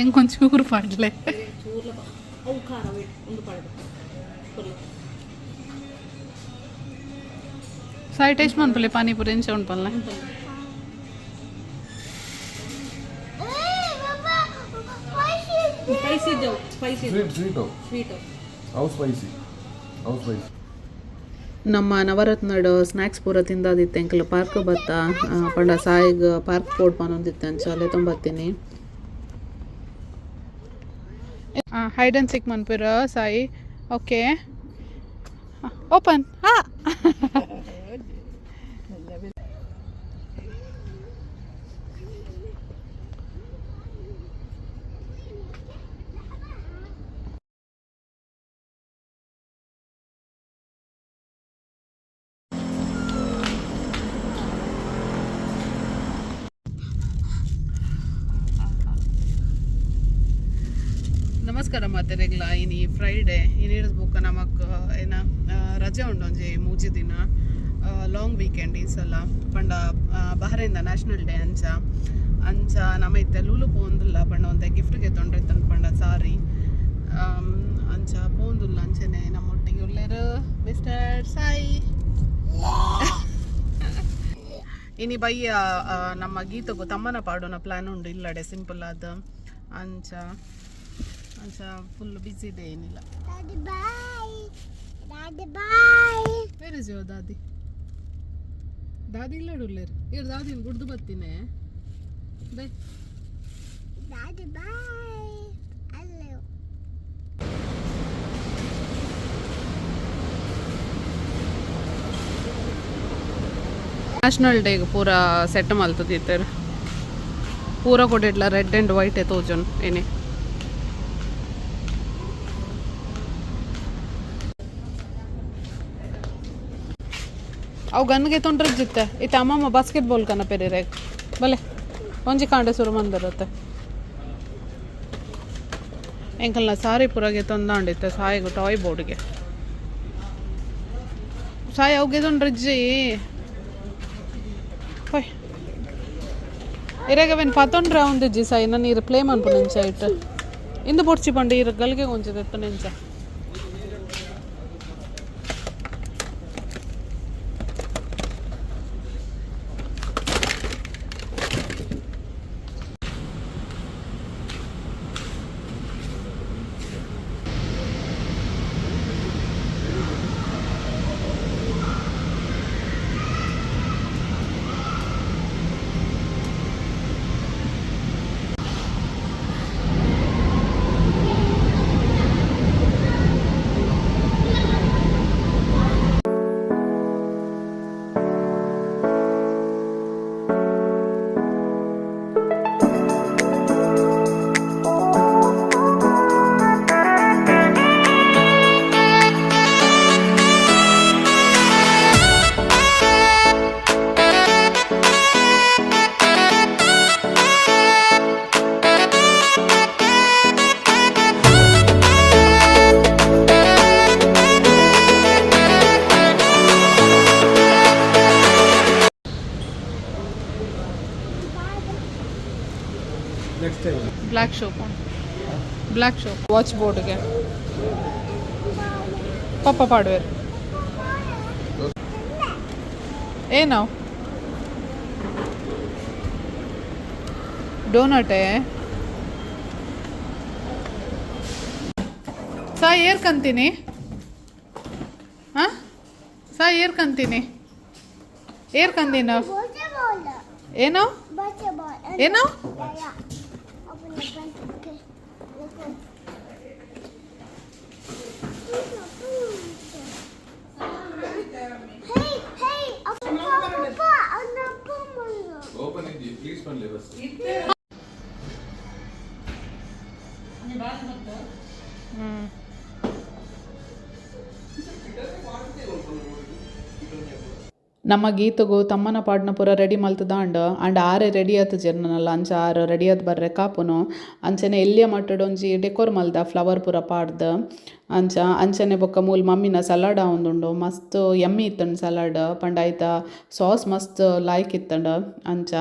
ಎಂಕೊಂಚೂರು ಪಾಡ್ಲೆ. ಅವು ಖಾರ ಒಂದು ಪಾಡೋದು. ಸಾಯಿ ಟೇಸ್ಟ್ ಮನ್ಪುಲೆ ಪಾನಿಪುರಿ ಎಂಚ ಉಂಟು. ಸ್ಪೈಸಿ ಇದ್ದವು, spicy. Sweet, sweet. Sweet. How spicy, how spicy? ನಮ್ಮ ನವರತ್ನಡ್ ಸ್ನ್ಯಾಕ್ಸ್ ಪೂರ ತಿಂದಾದಿತ್ತೆ. ಎಂಕಲ್ ಪಾರ್ಕ್ ಬತ್ತ ಪಂಡ ಸಾಯಿಗ್ ಪಾರ್ಕ್ ಪೋಡ್ ಪನೊಂದಿತ್ತೆ, ಅಂಚ ಅಲ್ಲೇ ತೊಂಬತ್ತೀನಿ. ಹೈಡ್ ಅಂಡ್ ಸಿಕ್ ಮನ್ಪಿರ ಸಾಯಿ? Okay, open. ಹಾಂ, ನಮಸ್ಕಾರ ಮಾತೆರೆಗ್ಲ. ಇನಿ ಫ್ರೈಡೆ. ಇನಿ ಬುಕ್ಕ ನಮಕ್ ಏನ ರಜೆ ಉಂಡು ಒಂಜಿ ಮೂಜಿ ದಿನ, ಲಾಂಗ್ ವೀಕೆಂಡ್ ಈ ಸಲ. ಪಂಡ ಬಹರೈನ್ದ ನ್ಯಾಷನಲ್ ಡೇ. ಅಂಚ ಅಂಚ ನಮ ಇತ್ತೆ ಲೂಲು ಪೋಂದುಲ್ಲ. ಪಂಡ ಒಂತೆ ಗಿಫ್ಟ್ಗೆ ತೊಂಡ್ರೆ ಪಂಡ ಸಾರಿ, ಅಂಚ ಪೋಂದುಲ್ಲ. ಅಂಚನೆ ನಮ್ಮೊಟ್ಟಿಗೆ ಉಲ್ಲೇರು ಮಿಸ್ಟರ್ ಸಾಯಿ. ಇನಿ ಬಯ್ಯ ನಮ್ಮ ಗೀತಗೂ ತಮ್ಮನ ಪಾಡೋಣ ಪ್ಲಾನ್ ಉಂಡು ಇಲ್ಲಡೆ, ಸಿಂಪಲ್ ಆದ. ಅಂಚ ಅಂಚ ಫುಲ್ ಬಿಸಿ ಇದೆ, ಏನಿಲ್ಲ. Daddy, bye. Daddy, bye. Where is your ದಾದಿ? ದಾದಿ ಇಲ್ಲ ಉಲ್ಲೇರು. ಇರ್ ದಾದಿನ ಗುಡ್ದು ಬತ್ತೀನಿ ಬೈ. Daddy, bye. Hello. National ಡೇಗೆ ಪೂರ ಸೆಟ್ ಮಲ್ತದಿತ್ತೆರ್. ಪೂರ ಕೊಡಿಟ್ಲ ರೆಡ್ ಆ್ಯಂಡ್ ವೈಟ್ ತೋಜುನ್ ಏನೇ. ಅವು ಗನ್ಗೆ ತೊಂಡ್ರೆ ಜಿತ್ತೆ ಇತ್ತೆ. ಅಮ್ಮಮ್ಮ ಬಾಸ್ಕೆಟ್ ಬಾಲ್ ಕನ ಪೆರಿರೆ ಬಲೆ ಒಂಜಿ ಕಾಂಡೆ ಸುರು ಮಂದಿರತ್ತೆ. ಎಂಕಲ್ನ ಸಾರಿ ಪುರಗೆ ತೊಂದಾಂಡಿತ್ತೆ ಸಾಯಿಗು ಟಾಯ್ ಬೋರ್ಡ್ಗೆ. ಸಾಯಿ ಅವುಗೆ ತೊಂಡ್ರಿಜ್ಜಿ ಹೋಯ್. ಇರಾಗ ಅವೇನು ಪತೊಂಡ್ರೆ ಅವಂದಿಜ್ಜಿ ಸಾಯಿ. ನಾನು ಇರು ಪ್ಲೇ ಮನ್ಪು ನೆಂಚ ಇಟ್ಟು ಇಂದು ಪೊಡ್ಚಿ ಪಂಡು ಇರು ಗಲ್ಗೆ ಕೊಂಚ ನೆಂಚ. Next time. Black shop, black shop watch ಬೋರ್ಡ್ಗೆ ಪಪ್ಪ ಪಾಡುವೆರ್ ಏನವು ಡೋನಟೇ. ಸಾ ಏರ್ಕಂತೀನಿ. ಹಾಂ ಸಾ ಏರ್ಕಂತೀನಿ, ಏರ್ಕಂದಿನ. Water ball. ಏನೋ? Water ball. ಏನೋ? Yeah. Open the front. Okay. Look. Hey, hey, open papa, open. Open ಇದ್ದಿ ಪ್ಲೀಸ್ ಪನ್ಲೆ ಬಸ್. ನಮ್ಮ ಗೀತಗು ತಮ್ಮನ ಪಾಡ್ನ ಪೂರ ರೆಡಿ ಮಲ್ತದಾಂಡ್ ಆಂಡ ಆರೆ ರೆಡಿ ಆತುಜೆರ್ ನನಲ ಅಂಚ ಆರ್ ರೆಡಿ ಆದ್ ಬರ್ರೆ ಕಾಪುನು. ಅಂಚನೆ ಎಲ್ಯ ಮಟ್ಟಡ್ ಒಂಜಿ ಡೆಕೋರ್ ಮಲ್ದ ಫ್ಲವರ್ ಪೂರ ಪಾಡ್ದ್ ಅಂಚ ಅಂಚನೆ ಬೊಕ್ಕ ಮೂಲು ಮಮ್ಮಿನ ಸಲಾಡ್ ಆವೊಂದುಂಡು ಮಸ್ತ್ ಯಮ್ಮಿ ಇತ್ತುಂಡು ಸಲಾಡ್ ಪಂಡ ಐತ ಸಾಸ್ ಮಸ್ತ್ ಲಾಯ್ಕ್ ಇತ್ತುಂಡು ಅಂಚ.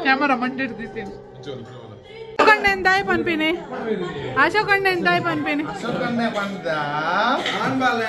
ಕ್ಯಾಮರಾ ಮಂಡಿಡ್ದಿದ್ದೀನಿ. ಅಶೋಕಣ್ಣ ಎಂದಾಯ್ ಪನ್ಪಿನಿ? ಅಶೋಕಣ್ಣ ಎಂದಾಯ್ ಪನ್ಪಿನಿ? ಅಶೋಕನ್ನೇ ಪಂದ ಆನ್ ಬಾಲೆ.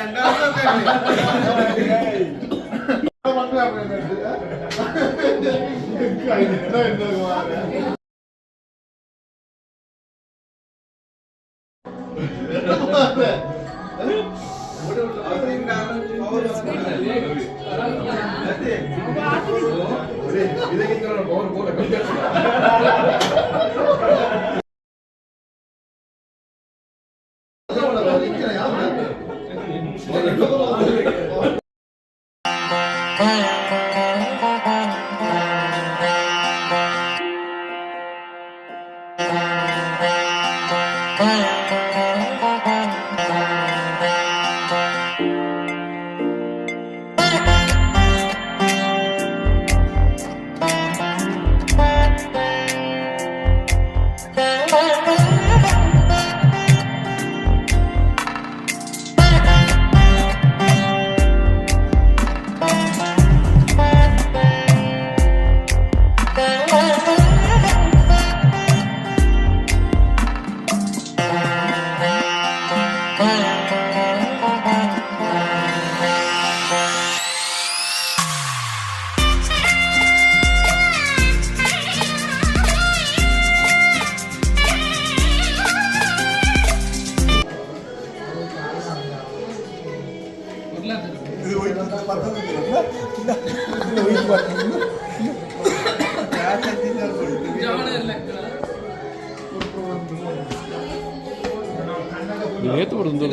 ಏತು ಬರುದು?